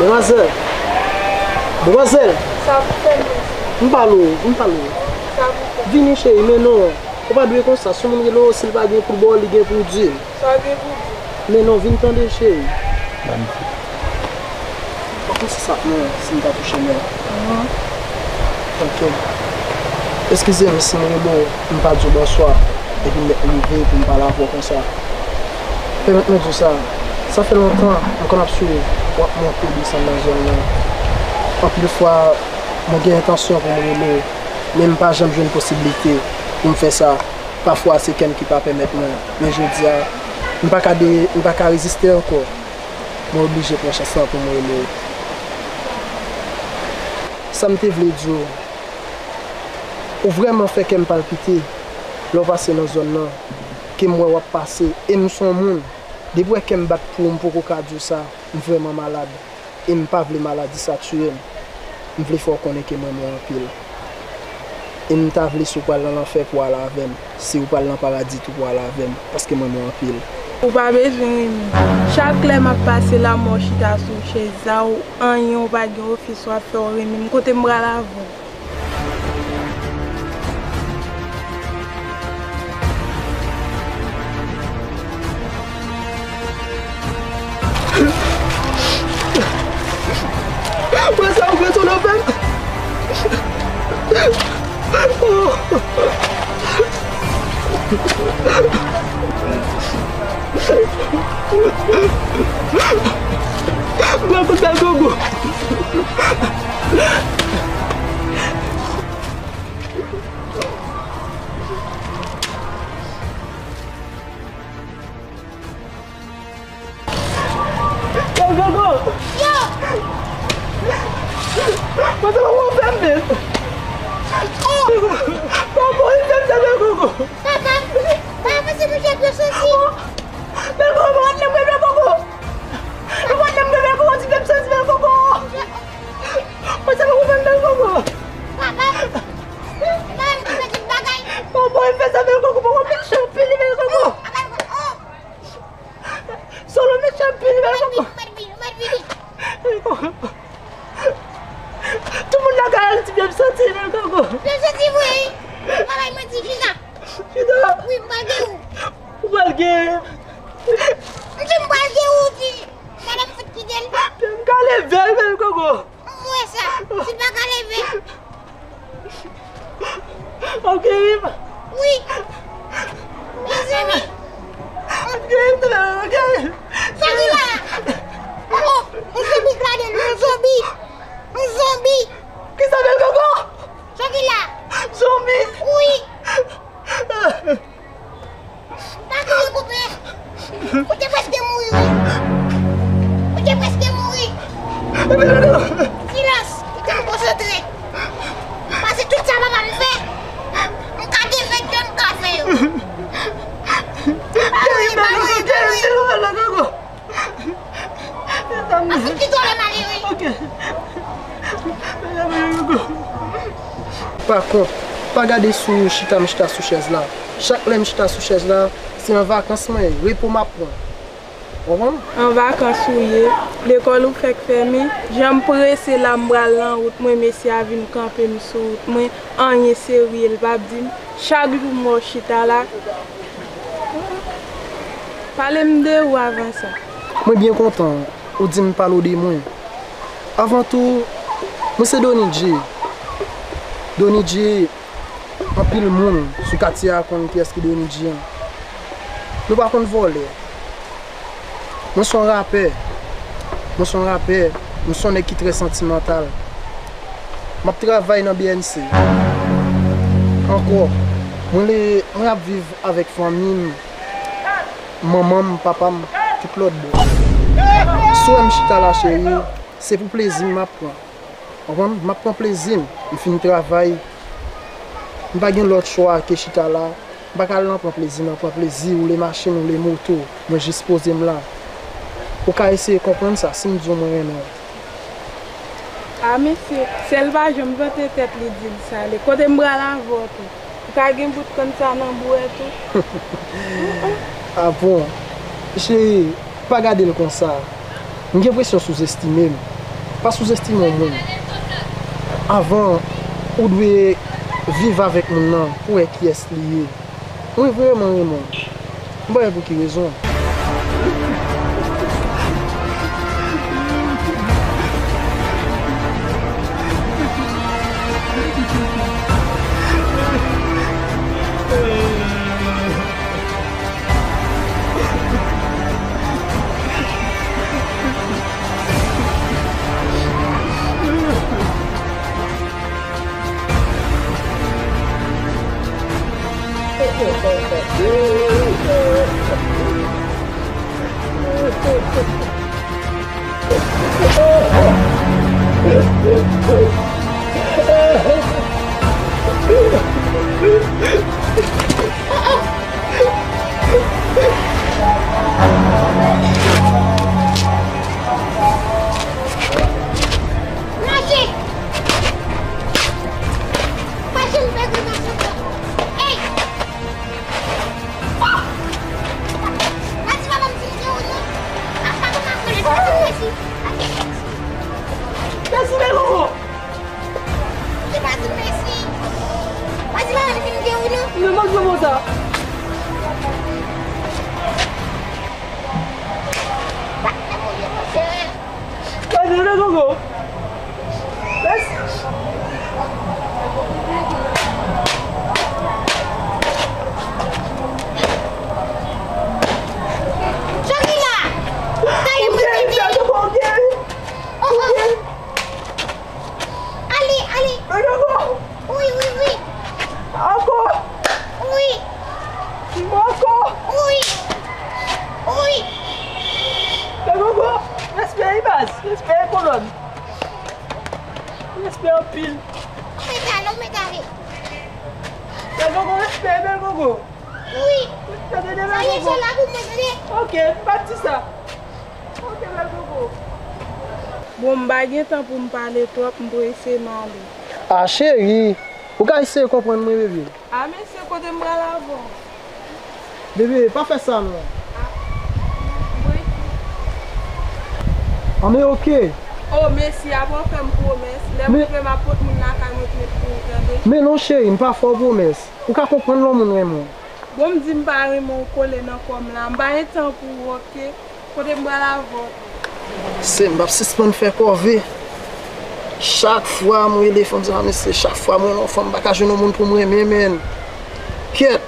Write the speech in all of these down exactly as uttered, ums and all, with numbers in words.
Demwazèl! Demwazèl! Sa pou fè, mesye. M pale w, m pale w. Sa pou fè. Vini, cheri, men non. Ou pa dwe konsa. Si yon moun rele w, si l pa gen pou l ba w, li gen pou l di l. Sa w gen pou w di? Men non, vin tande, cheri. Ban m di. Ou pa konn si sa ap mwen si m ta touche men w. Non. Ok. Eskize m si m rele w, m pa di w bonswa, epi m mèt rive pou m pale avè w konsa. Pèmèt mwen di w sa, sa fè lontan m konn ap swiv w ap monte desann nan zòn nan. Anpil fwa, mwen gen entansyon pou m rele w, men m pa janm jwenn posiblite pou m fè sa. Pafwa, se kè m ki pa pèmèt mwen. Men jodi a, m pa ka de, m pa ka reziste ankò. Mwen oblije pran chans lan pou m rele w. Sa m te vle di w, ou vrèman fè kè m palpite lè w pase nan zòn nan, ke m wè w ap pase, e m se yon moun, depi w wè kè m bat pou ou, m poko ka di w sa, m vrèman malad. E m pa vle maladi sa tiye m. M vle fè w konnen ke m renmen w anpil. E m ta vle si w pral nan lanfè pou w ale avè m, si w pral nan paradi tou pou w ale avè m, paske m renmen w anpil. Ou pa bezwen renmen m. Chak lè m ap pase la, mwen chita sou chèz la, ou anyen, ou pa gen ofis w ap fè, w renmen m. Kote m pral avè w? Mwen sa ou retounen fè m. Mwen kout bèl gogo. Bèl gogo. Yo! Mwen se ou fè m menm. Oh! Kòman ou fè m sa, bèl gogo? Papa, papa, se mwen ki ap soti. Bèl gogo, mwen lè mwen bèl gogo. Mwen lè mwen bèl gogo, ti fè m soti, bèl gogo. Mwen se ou fè m bèl gogo. Papa, papa, m fè tout bagay. Kòman ou fè sa, bèl gogo? Mwen mèt chanpili, bèl gogo. Papa, oh! Solo mèt chanpili, bèl gogo. Ou mèt vini, ou mèt vini, ou mèt vini. Bèl gogo. Tout moun nan kay al di byen m soti, bèl gogo. Byen soti vre, wi. Ou pa bay manti, chita. Chita. Wi, m pral gen ou. Ou pral gen. M di m pral gen ou, di. Gade m fout kite l. M ka leve l, bèl gogo. M wè sa. Si l pa ka leve. Ok, wi. Wi. Mezanmi. Ok, ok. Sa ki la? Oh, oh, yon zonbi k ladan l, yon zonbi. Yon zonbi. Kisa, bèl gogo? Sa ki la? Zonbi. Wi. Pa kriye, konpè. Ou te prèske mouri, wi. Ou te prèske mouri. Silans. Kite m konsantre. Pase tout sa papa m fè, m ka gen ventan, m ka fè yo. Pa mouri, pa mouri, pa mouri. Ap fout kite w la, malere. Ok. Pa kont, pa gade sou chita m chita sou chèz la. Chak lè m chita sou chèz la, se an vakans mwen ye, repo m ap pran. Konprann? An vakans ou ye, lekòl ou fèk fèmen, jan m prese la m pral nan wout mwen, mesye a vin kanpe m sou wout mwen, anyen serye l p ap di m. Chak jou m wè w chita la. Pale m de ou avan sa. Mwen byen kontan ou di m pale w de mwen. Avan tou, mwen se Donny J. Donny J, anpil moun sou katye a konn kiyès ki Donny J an. Nou pa konn vòlè. Mwen se yon rapè. Mwen se yon rapè. Mwen se yon nèg ki trè santimantal. M ap travay nan B N C. Ankò, mwen le, mwen ap viv avèk fanmi m, manman m, papa m, tout lòt bò. Si w wè m chita la, cheri, se pou plezi m m ap pran. Konprann? M ap pran plezi m. M fin travay. M pa gen lòt chwa ke chita la. M pa ka al nan pran plezi nan pran plezi, woule machin, woule moto. Mwen jis poze m la. Ou ka eseye konprann sa si m di w mwen renmen w. A mesye, sèl pa janm vante tèt li di l sale. Kote m pral avè w tou? Ou ka gen bout kann sa nan bouwè tou? A bon? Cheri, pa gade l konsa. M gen enpresyon sou-estime m. Pa souzestime yon moun. Avan, ou dwe viv avèk moun nan pou wè kiyès li ye. Mwen vrèman renmen w. M pa wè pou ki rezon. Mache! Pa janm fè gwo gason sa. Ey! Mati papa m fin gen ou non. A pa konn ap konnen. Pa di m mèsi. Mèsi, men koko. Li pa di m mèsi. Mati papa m fin gen ou non. Mwen manke konsa. Pa di m mèsi, monchè. Gade lè koko. Mèsi. Shakira! Gade mwen mete li. Oh, oh. Ale, ale. Lè koko. Wi, wi, wi. Ankò. Wi. Ankò. Wi. Wi. Lè koko. Respè wi baz. Respè kolòn. Respè anpil. Ou mèt ale, ou mèt ale. Lè koko, respè bèl koko. Wi. Respè de bèl koko. Sa ye, se la pou mwen tande. Ok, m pa t di sa. Ok, bèl koko. Bon, m pa gen tan pou m pale twòp, m prese m ale. A, cheri, ou ka eseye konprann mwen, bebe. A, mesye, kote m pral avè w? Bebe, pa fè sa non. A, wi. Ann, ok. O, mesye, apre w fè m pwomès, lè m rive m ap pot moun lakay mwen pou ou, tande? Men non, cheri, m pa fè w pwomès. Ou ka konprann lè yon moun renmen w. Bon, m di m pa renmen w kole nan kò m la. M pa gen tan pou ou, ok? Kote m pral avè w? Se m p ap sispann fè kòve. Chak fwa m rele fanm sa, mesye, chak fwa m rele yon fanm, m pa ka jwenn yon moun pou m renmen, menn. Kyèt.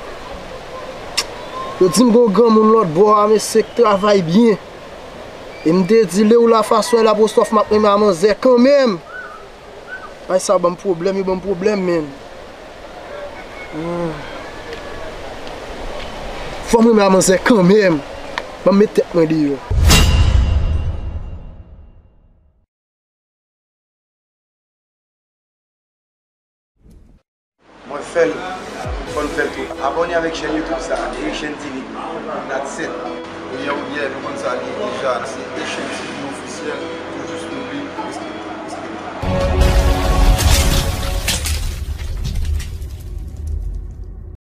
Yo di m gon granmoun lòt bò a, mesye, k travay byen. E m te di, lè ou la faswè la, pou sòf m ap renmen a manzè kanmenm. Ay, sa ban m pwoblèm, yo ban m pwoblèm, menn. Hmm. Fò m renmen a manzè kanmenm. Ban m met tèt mwen deyò. Mwen fè l, fò n fè l tou. Abòne avèk chèn YouTube sa, Haitian T V. That's it. Ebyen, oubyen, nou konn sa li ye deja, se Haitian T V ofisyèl.